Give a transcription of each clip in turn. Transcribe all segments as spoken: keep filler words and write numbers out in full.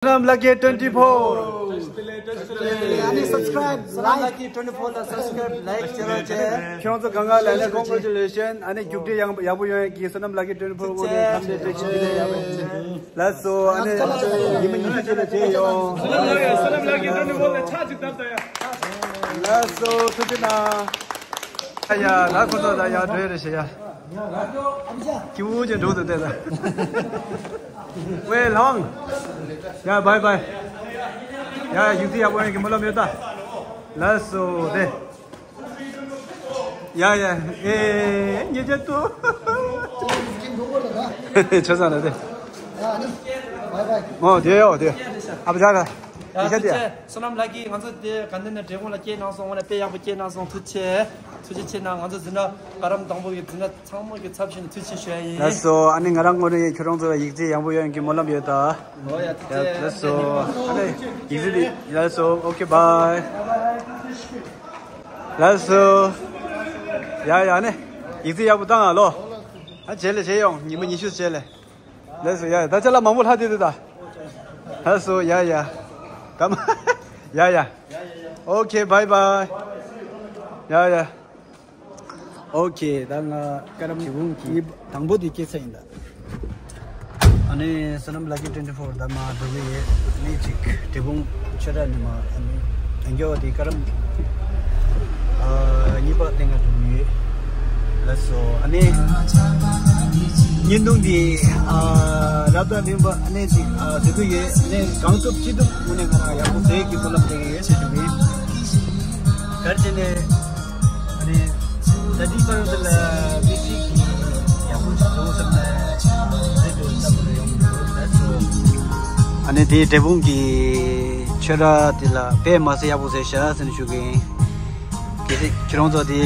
Sonam Lucky twenty four. ཨ་ནི་subscribe, like. Sonam Lucky twenty four ལ་subscribe, like བྱེད་རོགས་བྱེད། ཁྱོད་ཚོ་གང་ག་ལ་ནས་congratulation. ཨ་ནི་རྒྱུགས་འབྲས་ཡག་ཡག་པོ་ཡོང་ཡག་གི་Sonam Lucky twenty four ངོས་ནས་འཚམས་འདྲི་བཀྲ་ཤིས་བདེ་ལེགས་ཡོད། ལགས་སོ། ཨ་ནི་ཉི་མ་ཉི་ཤུ་རྗེས་ལ་མཇལ་ཡོང་། Sonam Lucky twenty four ལ་ཕྱག་ཅིག་བརྡབས་དང་ཡ། ལགས་སོ། ཐུགས་རྗེ་གནང་། ཡ་ཡ། ལགས་ཁོ་ཚོ་ད་ཡ་འགྲོ་ཡ་རེད་ཤག་ཡ། སྐྱིད་པོ་ཅིག་འགྲོ་འདུག་སྟེ་ད། ཝེ་ལོང་། ཡ་བའི་བའི། ཡ་ཡུག་ཏི་ཡག་པོ་ཡོང་གི་སྨོན་ལམ་ཡོད་ད། ལགས་སོ་དེ། ཡ་ཡ། ཨེ་ཉེ་ཆར་དུ། ཆོས་ཚང་ལ་དེ། ཨོ་དེ་ཡོ་དེ། ཨ་བ་ཇ་ག་ཡ་ཐུགས་རྗེ་ཆེ། Sonam Lucky ང་ཚོ་དེ་དགའ་ལྡན་ནས་འབྲས་སྤུངས་ལ་སྐྱེལ་གནང་སོང་། དངོས་གནས་དཔེ་ཡག་པོ་སྐྱེལ་གནང་སོང་། ཐུགས་རྗེ་ཆེ། ཐུགས་རྗེ་ཆེ་གནང་། ང་ཚོ་འཛིན་གྲྭ་བཀའ་རམས་དང་པོ་གི་འཛིན་གྲྭ་ཚང་མ་གི་ཚབ་བྱས་ནས་ཐུགས་རྗེ་ཆེ་ཞུ་ཡ་ཡིན། ལགས་སོ། ཨ་ནི་ང་རང་ངོས་ནས་ཁྱོད་རང་ཚོ་ལ་ཡིག་ཚད་ཡག་པོ་ཡོང་གི་སྨོན་ལམ་ཡོད་ད། ཨོ་ཡ་ཐུགས་རྗེ་ཆེ། ལགས་སོ། ཨ་ནི་ཡིག་ཚད་དེ་ལགས་སོ། ཨོ་ཁེ་བའི། ལགས་སོ། ཡ་ཡ། ཨ་ནི་ཡིག་ཚད་ཡག་པོ་བཏང་ཨ་ལོ། ཨ་རྗེས་ལ་མཇལ་ཡོང་། ཉི་མ་ཉི་ཤུ་རྗེས་ལ། ལགས་སོ། ཡ་ཡ། ད་ཅ་ལག་མང་པོ་ལྷག་བསྡད་འདུག་ད། ལགས་སོ། ཡ་ཡ། ད་མ། ཡ་ཡ། ཨོ་ཁེ་བའི་བའི། ཡ་ཡ། ཨོ་ཁེ། ད་ང་བཀའ་རམས་འབྲས་སྤུངས་ཀྱི་དང་པོ་དེ་སྐྱེལ་ཚར་ཡིན་ད། ཨ་ནི་Sonam Lucky twenty four ད་མར་འགྲོ་གི་ཡོད། ཨ་ནི་ཅིག་འབྲས་སྤུངས་ཆོས་གྲྭ་ནས་མར་ཨ་ནི་ཡང་བསྐྱར་དེ་བཀའ་རམས་ཨ་གཉིས་པ་སྟེང་ང་འགྲོ་གི་ཡོད། ལགས་སོ། ཨ་ནི་བརྙན་ཐུང་འདི་ཨ་རབ་དང་རིམ་པ་ཨ་ནི་ཅིག་ཨ་བཟོ་གི་ཡོད། ཨ་ནི་གང་ཐུབ་ཅི་ཐུབ་དངོས་གནས་ང་རང་ཡག་པོ་བཟོ་ཡག་གི་སྨོན་ལམ་འདེབས་ཀྱི་ཡོད་ཟེར་ཞུ་གི་ཡིན། ག་རེ་བྱས་ནས་ཨ་ནི་ད་འདི་བར་དུ་ལ་མི་གཅིག་གིས་ཡག་པོ་ཞིག་བཟོ་བསམ་ན་རེད་འགྲོ་ལྟ་བུ་ཡོང་གི་འདུག་ད་ཚོ། ཨ་ནི་དེའི་འབྲས་སྤུངས་ཀྱི་ཆོས་ར་དེ་ལ་དཔེ་མ་སྲིད་ཡག་པོ་བཟོས་ཤག་ཟེར་ནས་ཞུ་གི་ཡིན། གལ་སྲིད་ཁྱེད་རང་ཚོ་དེ་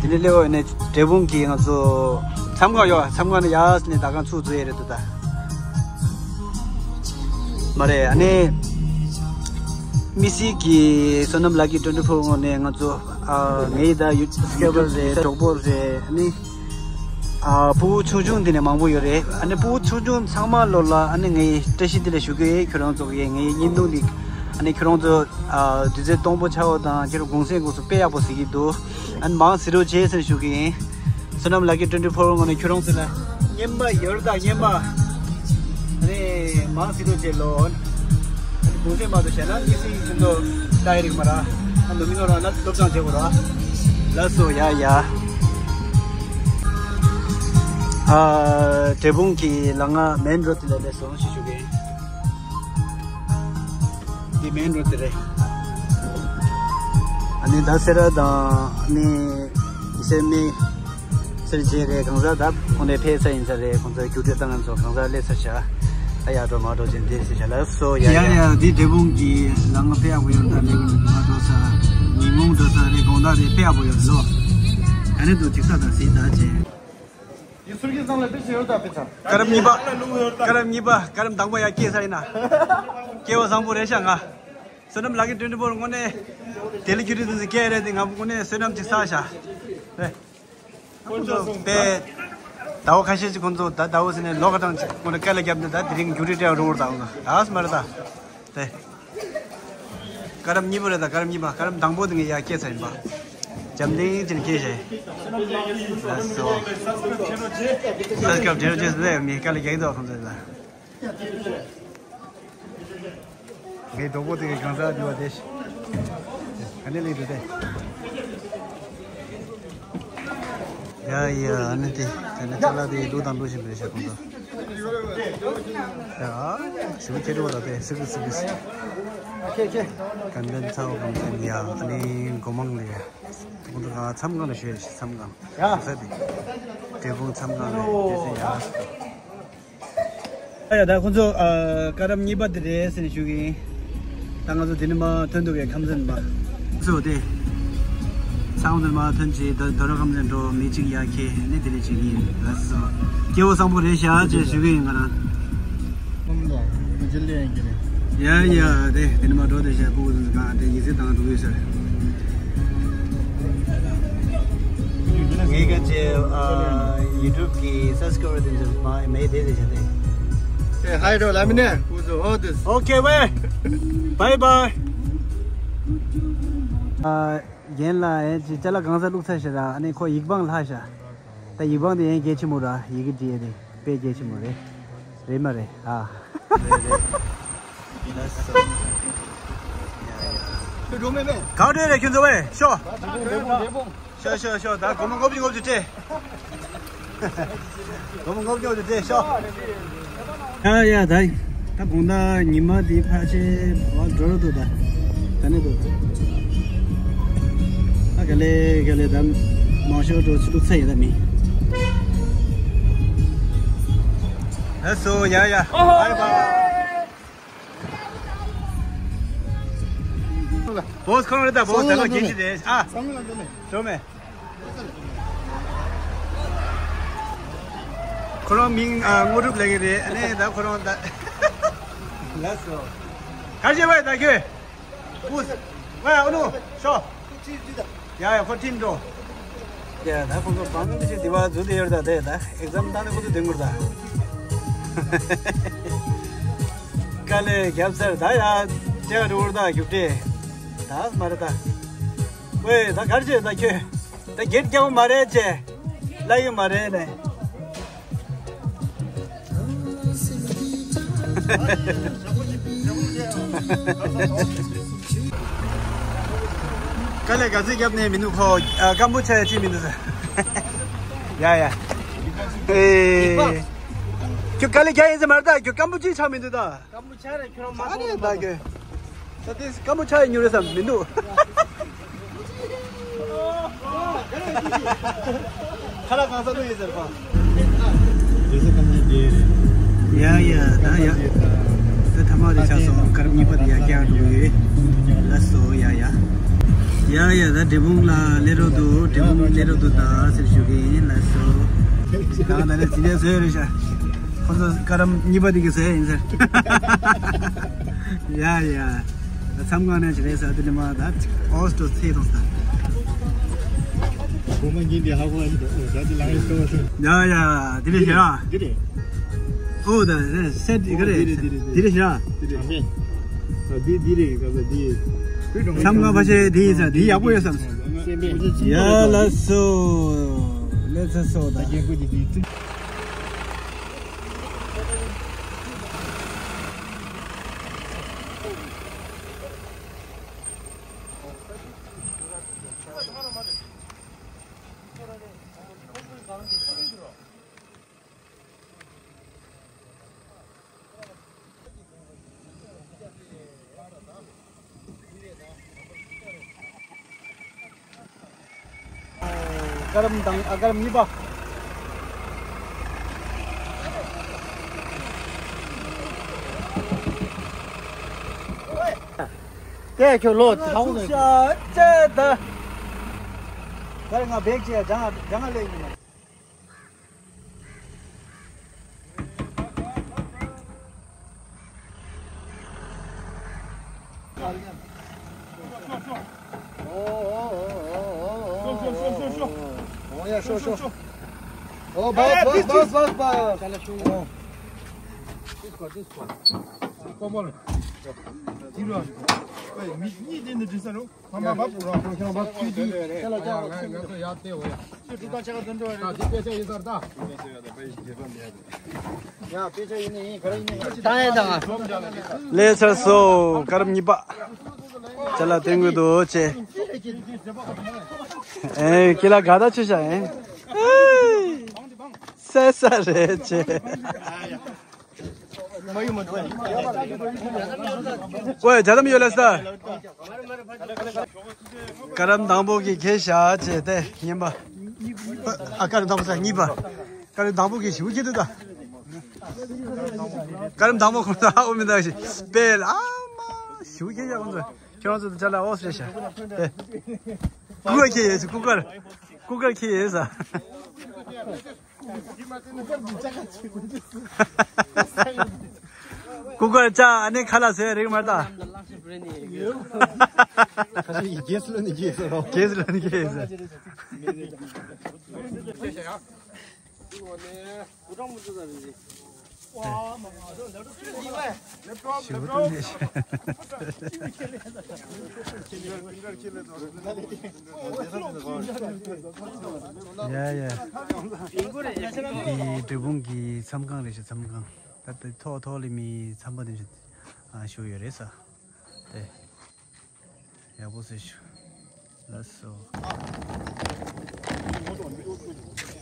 དེ་འདྲ་སླེབས་ཡོད་ན་འབྲས་སྤུངས་ཀྱི་ང་ཚོ་མཚམས་ཁང་ཡོད། མཚམས་ཁང་ནས་ཡར་ནས་ད་གང་ཚུར་འཛུལ་ཡས་རེད་འདུག་ད། མ་རེད། ཨ་ནི་མི་སི་གི་Sonam Lucky twenty four ངོས་ནས་ང་ཚོ་ཨ་ངའི་ད་ཡུ་ཊུབ་སབ་སི་ཀ་རའི་བར་རེད། གྲོགས་པོ་རེད། ཨ་ནི་ཨ་ཕྲུ་གུ་ཆུང་ཆུང་དེ་ནས་མང་པོ་ཡོད་རེད། ཨ་ནི་ཕྲུ་གུ་ཆུང་ཆུང་ཚང་མ་ལོ་ལ་ཨ་ནི་ངའི་བཀྲ་ཤིས་བདེ་ལེགས་ཞུ་གི་ཡོད། ཁྱོད་རང་ཚོ་གི་ངའི་བརྙན་ཐུང་འདི་ཨ་ནི་ཁྱོད་རང་ཚོ་ཨ་དུས་ཚོད་སྟོང་པོ་ཆགས་པ་དང་ཁྱེད་རང་གུང་སེང་གུང་སེང་དཔེ་ཡག་པོ་གཟིགས་ཀྱི་འདུག་ཨ་ནི་མང་གཟིགས་རོགས་བྱེད་ཟེར་ཞུ་གི་ཡིན། Sonam Lucky twenty four ངོས་ནས་ཁྱོད་རང་ཚོ་ལ་རྔན་པ་ཡོད་རེད་ད། རྔན་པ་ཨ་ནི་མང་གཟིགས་རོགས་བྱེད་ལོ། ཨ་ནི་གུང་སེང་མ་གཏོགས་བྱས་ན་མི་སེར་ཚོ་ལྟ་ཡི་རིགས་མ་ར། ཨ་ནི་མི་ནོར་རང་ལ་སློབ་སྦྱོང་བྱེད་དགོས་ར། ལགས་སོ། ཡ་ཡ། ཨ་འབྲས་སྤུངས་ཀྱི་ལམ་ཁ་མེན་རོ་ཌི་དེ་ལ་སླེབས་སོང་ཞེས་ཞུ་གི་ཡིན། འདི་མེན་རོ་ཌི་དེ་རེད། ཨ་ནི་ད་སེ་ར་དང་ཨ་ནི་སེ་མི་སེར་བྱེས་རེད། གང་ཟག་ད་ཁོང་ཚོའི་ཕེབས་ས་ཡིན་ས་རེད། ཁོང་ཚོའི་རྒྱུགས་སྤྲོད་བཏང་མཁན་ཚོ་གང་ཟག་སླེབས་ས་བྱ། ཨ་ཡ་འགྲོ་མ་འགྲོ་བྱས་འདིར་སེ་བྱ་ལ་སོ། ཡ་ཡ་ཡ། འདི་འབྲས་སྤུངས་ཀྱི་ལམ་ཁ་དཔེ་ཡག་པོ་ཡོད་ད། ལས་ཀ་ནས་མ་འགྲོ་ས་ཉིན་གུང་འགྲོ་ས་རེད། དགོང་དག་རེད། དཔེ་ཡག་པོ་ཡོད་ལོ། ཨ་ནི་འདུག་ཅིག་ས་དང་སྲིད་ད་བྱས། ཡི་ཚུར་གྱི་སང་ལ་དཔེ་ཞེ་ཡོད་ད་དཔེ་ཆ། བཀའ་རམས་གཉིས་པ། བཀའ་རམས་གཉིས་པ། བཀའ་རམས་དང་པོ་ཡར་སྐྱེལ་ས་ཡིན་ན། སྐལ་བ་བཟང་པོ་རེད་ཤག་ང་Sonam Lucky twenty four ངོས་ནས་དེ་ལ་རྒྱུ་རིན་དུ་སྐྱེལ་རེད་དེ་ང་དངོས་གནས་བསོད་ནམས་ཅིག་བསགས་ཤག་རེད། དེ་ཟླ་བ་ཁ་ཤས་ཅིག་ཁོང་ཚོ་ད་ཟླ་བ་ཟེར་ནས་ལོ་ཁ་གྲངས་ཅིག་ཁོང་ཚོ་སྐད་ལ་བརྒྱབ་ནས་ད་དེ་རིང་རྒྱུ་རིན་སྤྲད་རུང་བར་ད་འོང་ད་ཨ་སི་མ་རེད་ད། དེ། བཀའ་རམས་གཉིས་པ་རེད་ད། བཀའ་རམས་གཉིས་པ། བཀའ་རམས་དང་པོ་དེ་ངས་ཡར་སྐྱེལ་ཚར་ཡིན་པ། འཇམ་ཐིང་ཅན་སྐྱེལ་བྱས། ལགས་སོ། ས་སྐབས་འབྲེལ་བ་བྱས་ཟེར་མི་སྐད་ལ་རྒྱག་གི་འདུག་ཁོང་ཚོ་ལ། ངའི་གྲོགས་པོ་དེ་གི་གང་ཟག་འདི་བ་དེ་ཞིག་ག་ནས་ལེགས་འདུག་སྟེ། ཡ་ཡ། ཨ་ནི་དེ་དེ་ནས་ཅ་ལག་དེ་བླུགས་དང་བླུགས་བཞིན་པའི་ཞག་ཁོང་ཚོ། ཡ་ཞིམ་ཁྱེད་རོགས་ལ་དེ་སི་ཀི་སི་ཀི་སི། ཨ་ཁྱེད་ཁྱེད། དགའ་ལྡན་ཚ་བ་གང་ཚན་ཡ། ཨ་ནི་སྒོ་མང་ལ་ཡ། ཁོང་ཚོ་ག་མཚམས་ཁང་ལ་ཞོལ་ཞིག་མཚམས་ཁང་། ཡ་ས་དེ། འབྲས་སྤུངས་མཚམས་ཁང་ལ་དེ་ཚོ་ཡ། ཨ་ཡ། ད་ཁོང་ཚོ་ཨ་བཀའ་རམས་གཉིས་པ་དེ་རེད་ཟེར་ནས་ཞུ་གི་ཡིན། ད་ང་ཚོ་དེ་ནས་མར་ཐོན་འདུག་གས། ཁམས་ཚན་པ་ཚོ་དེ་ཚང་དེ་མར་ཐོན་བྱས་ད་དོ་ར་ཁམས་ཚན་འགྲོ་མི་གཅིག་ཡར་ཁྱེར་ནས་དེ་ནས་བྱེད་ཀྱི་ཡིན། ལགས་སོ། སྐལ་བ་བཟང་པོ་རེད་ཤག་ཅེས་ཞུ་གི་ཡིན་ང་རང་། ཁོང་ལ་ཁོང་ཅི་ལས་ཡིན་གྱི་རེད། ཡ་ཡ། དེ་དེ་ནས་མར་འགྲོ་དེ་ཤག་ཕྲུ་གུ་ཚོ་གང་དེ་ཡིག་ཚད་བཏང་འགྲོ་གི་ཡོད་ས་རེད། ངའི་སྐད་ཆ་ཨ་ཡུ་ཊུབ་གི་སབ་སི་ཀ་རའི་བར་དེ་ཚོ་མ་མེད་དེ་རེད་ཤག་དེ། ཧའི་འགྲོ་ལ་མི་ནས་ཀུ་ཟོ་ཨོ་དུ། ཨོ་ཁེ་ཝེ། བའི་བའི། ཨ། རྒན་ལགས་ཨེ་ཅི་ཅ་ལག་གང་ས་བླུགས་ཚར་ཤག་ར། ཨ་ནི་ཁོ་ཡིག་པང་ལྷག་ཤག་ད་ཡིག་པང་དེ་ཡང་གལ་ཆེན་མོ་ར། ཡི་གེ་འབྲི་ཡས་དེ་དཔེ་གལ་ཆེན་མོ་རེད། རེད་མ་རེད་ཨ། ཁྱོད་འགྲོ་མེད་མེད། གང་འགྲོ་རེད་ཁྱོད་ཚོ་ཝེ་ཤོ། ཤོ་ཤོ་ཤོ། ད་སྒོར་མོ་ལྔ་བཅུ་ལྔ་བཅུ་སྤྲད། སྒོར་མོ་ལྔ་བཅུ་ལྔ་བཅུ་སྤྲད་ཤོག་ཡ་ཡ་ད། ད་དགོང་དག་ཉི་མ་འདི་ཕལ་ཆེར་བ་འགྲོ་རུ་འདུག་ད། ད་ནི་འདུག་ད་ག་ལེ་ག་ལེ་ད་མང་ཤོས་འགྲོ་ཆུ་འདུག་ཚ་ཡི་ད་མི། ལགས་སོ་ཡ་ཡ། བའི་བའི། བོས་ཁོ་རང་རེད་ད། བོས་ད་ལོ་རྒན་གྱི་རེད་ཨ། ཚང་མ་ལ་འགྲོ་མེད། འགྲོ་མེད། ཁོ་རང་མིང་ཨ་དངོས་གྲུབ་ལབ་ཀྱི་རེད། ཨ་ནི་ད་ཁོ་རང་ད། ལགས་སོ། ག་རེ་བྱས་པ་ད་ཁྱོད། ཨུ། ཝེ་ཨ་ནུ་ཤོ། ཡ་ཡ་ཁོ་ཁྲིད་འགྲོ། ཡ་ད་ཁོ་ཚོ་བང་ཀི་ཅིག་འདི་བ་འཛུལ་བསྡད་ཡོད་ད། དེ་ད་ཨེག་ཛམ་བཏང་ནས་ཁོ་ཚོ་སྡོད་དགོས་ད། དཀའ་ལས་བརྒྱབ་ཚར་ད་ཡ། ཅེག་འགྲོ་གི་རེད་ད་རྒྱུགས་སྤྲོད། ད་མ་རེད་ད། ཝེ་ད་ག་རེ་བྱས་ད་ཁྱོད། ད་གེ་ཊི་རྒྱག་གི་མ་རེད་ཅེ། ལབ་ཀྱི་མ་རེད་ནས། དཀའ་ལས་ག་ཚོད་བརྒྱབ་ནས་མི་འདུག་ཁོ། ཨ། སྐམ་པོ་ཆགས་ཡ་ཅིག་མི་འདུག་ཟེར། ཡ་ཡ། ཨེ། ཁྱོད་དཀའ་ལས་རྒྱག་ཡིན་ཟེར་མ་རེད་ད། ཁྱོད་སྐམ་པོ་ཅིག་ཆགས་མི་འདུག་ད། སྐམ་པོ་ཆགས་རེད་ཁྱོད་རང་མ་ཆགས་རེད་ད་ཁྱོད། ད་དེ་སྐམ་པོ་ཆགས་ཡ་ཉུང་རེད་བསམ་མི་འདུག་ཁ་ལག་གང་ས་ལུ་ཡིན་ཟེར་པ། ཡ་ཡ་ད་ཡ། ད་ཐ་མག་དེ་ཆགས་སོང་། སྐར་མ་གཉིས་པ་དེ་ཡར་བཀྱག་འགྲོ་གི་ཡོད། ལགས་སོ་ཡ་ཡ། ཡ་ཡ་ད་འབྲས་སྤུངས་ལ་སླེབས་རོགས་འདུག་འབྲས་སྤུངས་སླེབས་རོགས་འདུག་ད་ཟེར་ཞུ་གི་ཡིན། ལགས་སོ། ད་ད་ནས་དེ་ནས་བཟོས་རེད་ཤག་ཁོ་ཚོ་སྐར་མ་གཉིས་པ་དེ་གི་ཟས་ཡིན་ཟེར། ཡ་ཡ། མཚམས་ཁང་ནས་ཅི་རེད་ཟེར་དེ་ནི་མ་ད་ཨོ་སི་ཏོ་ཚེ་དང་ས། སྒོ་མ་ཉིན་དེ་ཧ་གོ་ཨ་ནི་ད་ད་དེ་ལང་ཡི་ཏོ་ཟེར། ཡ་ཡ་དེ་རེད་ཤག་དེ་རེད། ཨོ་ད་རེད་སེ་དེ་ག་རེད། དེ་རེད་དེ་རེད་དེ་རེད་ཤག་དེ་རེད། ཨ་མེ། ད་དེ་དེ་རེད་ག་ས་དེ། མཚམས་ཁང་ཕ་ཤེ་དེ་ཡིན་ས་དེ་ཡག་པོ་ཡོད་བསམ། ཡ་ལགས་སོ། ལེ་ཚ་སོ་ད། སྐར་མ་དང་ཨ་སྐར་མ་གཉིས་པ། དེ་ཁྱོད་ལོ་ཚ་བོ་ནས། ཤ་ཅེ་ད། ད་ང་བེག་ཅེ་ཡ་ཇང་ང་ཇང་ང་ལེ་ཡིན་ན། ལེ་ཚར་སོང་། སྐར་མ་གཉིས་པ། ཅ་ལག་སྟོན་དགོས་འདུག་ཅེ། ཨེ་ཁྱེད་ལ་དགའ་ད་ཆེ་ཤག་ཨེ། སད་ས་རེད་ཅེ། ཨོའི་ཇ་དམ་ཡོད་ལ་ས། སྐར་མ་དང་པོ་གི་ཁེ་ཤ་ཅེ་དེ་ཉན་པ། ཨ་སྐར་མ་དང་པོ་ས་གཉིས་པ། སྐར་མ་དང་པོ་གི་ཞིབ་ཁེ་དུ་ད། སྐར་མ་དང་པོ་ཁོང་ཚོ་ཨ་འོ་མི་འདུག་ཤི་སྤེལ་ཨ་མ་ཞིབ་ཁེ་ཤ་ཁོང་ཚོ་ཁྱེད་རང་ཚོ་དུ་ཅ་ལག་ཨོ་སི་རེད་ཤ། དེ་ཀུ་ཀར་ཁེ་ཡོད་ཀུ་ཀར་ཀུ་ཀར་ཁེ་ཡོད་ས། ཀུ་ཀར་ཅ་ཨ་ནི་ཁ་ལག་བཟོས་རིག་མ་ད། ཁ་ཤས་ཀྱིས་གེ་སི་ལོན་ནི་གེ་སི་རོ། གེ་སི་ལོན་ནི་གེ་སི། ཞེ་པོ་སྟོན་ནས་ཡ་ཡ། འདི་འབྲས་སྤུངས་ཀྱི་མཚམས་ཁང་རེད་ཤག་མཚམས་ཁང་། ད་ལྟ་ཐོག་ཐོག་ལ་མི་འཚམས་པ་དེ་ཚོ་ཨ་བཞུགས་ཡོད་རེད་ས། དེ། ཡག་པོ་བཟོས་ཤག་ལགས་སོ།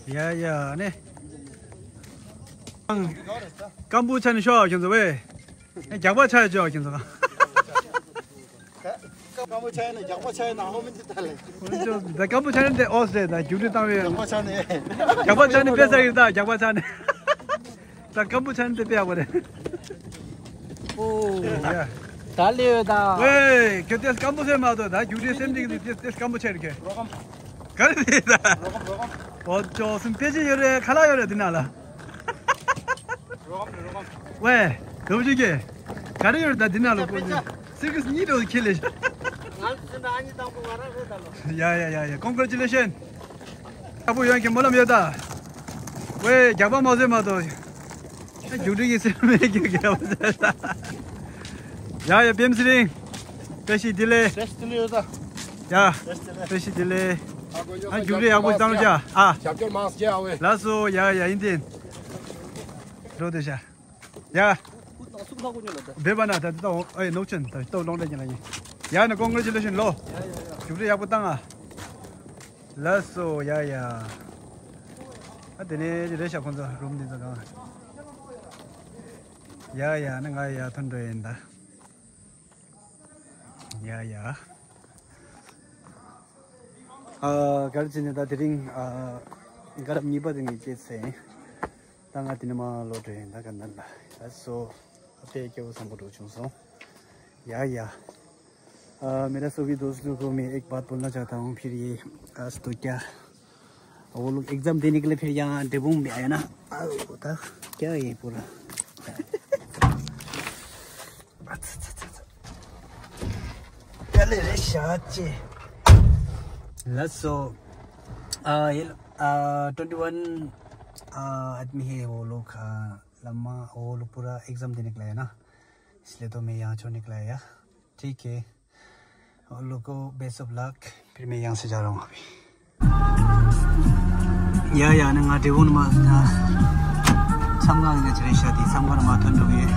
ཡ་ཡ་ཨ་ནི། སྐམ་པོ་ཆགས་ནས་ཤོག་ཁྱེད་ཚོ་ཝེ། རྒྱགས་པ་ཆགས་ཡོད་ཅོག་ཁྱེད་ཚོ། སྐམ་པོ་ཆགས་ནས་རྒྱགས་པ་ཆགས་ནས་ཧོ་མི་འདི་ད་ལེ། ད་སྐམ་པོ་ཆགས་ནས་དེ་ཨོས་རེད། ད་རྒྱུགས་འབྲས་བཏང་བའི་རྒྱགས་པ་ཆགས་ནས། རྒྱགས་པ་ཆགས་ནས་དཔེ་ཟ་གི་རེད། ད་རྒྱགས་པ་ཆགས་ནས། ད་སྐམ་པོ་ཆགས་ནས་དེ་དཔེ་ཡག་པོ་རེད། ཨོ། ཡ། ད་ལེ་ཡོད་ད། ཝེ། ཁྱོད་དེ་སྐམ་པོ་ཟེར་མ་གཏོགས་ད་རྒྱུགས་འབྲས་སེམས་སྒྲིག་འདི་དེ་དེ་སྐམ་པོ་ཆགས་རེད་ཁྱོད། རོ་སྐམ། ག་རེ་རེད་ད། རོ་སྐམ་རོ་སྐམ། ཨོ་ཅོག་སུམ་དཔེ་ཆ་ཡོད་རེད། ཁ་ལག་ཡོད་རེད་འདི་ནང་ལ། རོ་སྐམ་རེད་རོ་སྐམ། ཝེ། དོ་བཞི་གེ། ག་རེ་ཡོད་རེད་ད་འདི་ནང་ལ། དཔེ་ཆ། སི་ཀིས་གཉིས་འགྲོ་ཁྱེར་ལེ། ང་ཚོ་ཟིན་ད་ཨ་ནི་དང་པོ་ང་རང་རེད་ད་ལོ། ཡ་ཡ་ཡ་ཡ། Congratulations། ཨ་བུ་ཡོན་གྱི་སྨོན་ལམ་ཡོད་ད། ཝེ་རྒྱགས་པ་མ་བཟོས་མ་གཏོགས། རྒྱུགས་འབྲས་ཀྱི་སེམས་མེད་ཀྱི་རྒྱགས་པ་བཟོས་ད། ཡ་ཡ་པེམ་སི་རིང་། བཀྲ་ཤིས་བདེ་ལེགས། བཀྲ་ཤིས་བདེ་ལེགས་ཡོད་ད། ཡ། བཀྲ་ཤིས་བདེ་ལེགས། ཨ་རྒྱུགས་འབྲས་ཡག་པོ་བཏང་རོགས་བྱ་ཨ། ཞབས་སྐྱོར་མང་ཙམ་བྱེད་ཨ་ཝེ། ལགས་སོ། ཡ་ཡ་ཡིན་ཏེ། འགྲོ་དེ་ཤ། ཡ། འབེབས་པ་ན་ད་ལྟ་ཨོ་ཨེ་ནོག་ཆེན་ད་ལྟ་ལོང་འདྲ་ཉིན་ལ་ཡིན། ཡ་ནི་Congratulations་ལོ། རྒྱུགས་འབྲས་ཡག་པོ་བཏང་ཨ། ལགས་སོ་ཡ་ཡ། ཨ་དེ་ནས་རེད་ཤག་ཁོང་ཚོ་རུམ་འདི་ཚོ་གང་། ཡ་ཡ་ནི་ང་ཡ་ཐོན་འགྲོ་ཡིན་ད། ཡ་ཡ། ཨ་ག་རེ་བྱས་ནས་ད་དེ་རིང་ཨ་དགའ་རབ་གཉིས་པ་དེ་ངས་སྐྱེས་ཚེ། ད་ང་དེ་ནས་མ་ལོག་འགྲོ་ཡིན་ད། ག་ནས་ལ་ལགས་སོ། དཔེ་སྐྱིད་པོ་བཟང་པོ་འགྲོ་བྱུང་སོང་། ཡ་ཡ། आ, मेरा सभी दोस्त लोगों को मैं एक बात बोलना चाहता हूँ। फिर ये आज तो क्या, वो लोग एग्जाम देने के लिए फिर यहाँ डेबुंग में आया ना। आ, होता क्या है ये पूरा? चले रे शाचे। लसो। आ, ये, आ, ट्वेंटी वन, आ, आदमी है वो लोग, आ, लम्मा, वो लोग पूरा एग्जाम देने के लिए है ना, इसलिए तो मैं यहाँ छोड़ने के लिए आया। ठीक है। और लोगों को बेस्ट ऑफ लक। फिर मैं यहाँ से जा रहा हूँ अभी। ཡ་ཡ་ནི་ང་འབྲས་སྤུངས་ནས་མ་མཚམས་ཁང་ནས་ཅི་རེད་ཤག་དེ་མཚམས་ཁང་ནས་མ་ཐོན་འགྲོ་གི་ཡོད།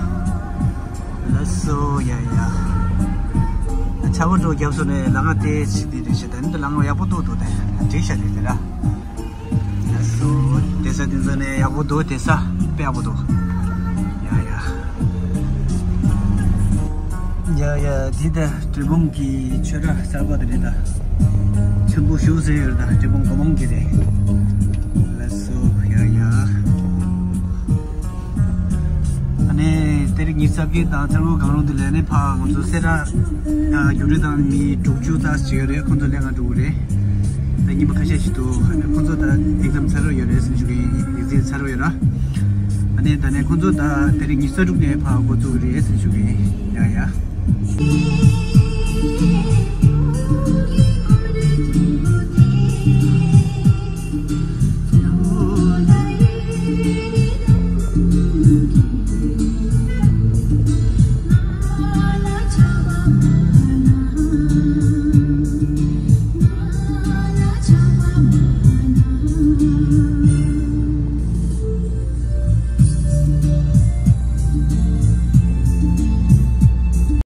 ལགས་སོ། ཡ་ཡ། ཆར་པ་འགྲོ་རྒྱབ་སོང་ནས་ལ་ང་དེ་ཅི་དེ་རེད་ཤག་ད་ནི་ལ་ང་ཡག་པོ་འདུག་འདུག་དེ་འགྲིག་ཤག་དེ་དེ་ར། ལགས་སོ། དེ་ས་དེ་ཚོ་ནས་ཡག་པོ་འདུག་དེ་ས་དཔེ་ཡག་པོ་འདུག་ཡ་ཡ། ཡ་ཡ། འདི་ད་འབྲས་སྤུངས་ཀྱི་ཆོས་ར་གསར་པ་དེ་རེད་ད། ཆེན་པོ་ཞེ་ཟེར་ཡོད་རེད་ད། འབྲས་སྤུངས་སྒོ་མང་གི་རེད། ལགས་སོ། ཡ་ཡ། ཨ་ནི་དེ་རིང་ཉི་ཤུ་རྩ་བརྒྱད་དང་ཚེ་རིང་གངས་རུ་འདི་ལ་ནི་ཕ་ང་ཚོ་སེ་ར་རྒྱུགས་འབྲས་བཏང་མི་དྲུག་ཅུ་ཙམ་ཞིག་ཡོད་རེད། ཁོང་ཚོ་ལས་ཀ་འགྲོ་གི་རེད། ད་ཉིན་མ་ཁ་ཤས་ཤིག་འདུག་ཨ་ནི་ཁོང་ཚོ་ད་ཨེག་ཛམ་ཚར་བ་ཡོད་རེད་ཟེར་ཞུ་གི་ཡིན། ཡིག་ཚད་ཚར་བ་ཡོད་ར། ཨ་ནི་ད་ནི་ཁོང་ཚོ་ད་དེ་རིང་ཉི་ཤུ་རྩ་དྲུག་ནས་ཕར་འགོ་བཙུགས་ཀྱི་རེད་ཟེར་ཞུ་གི་ཡིན།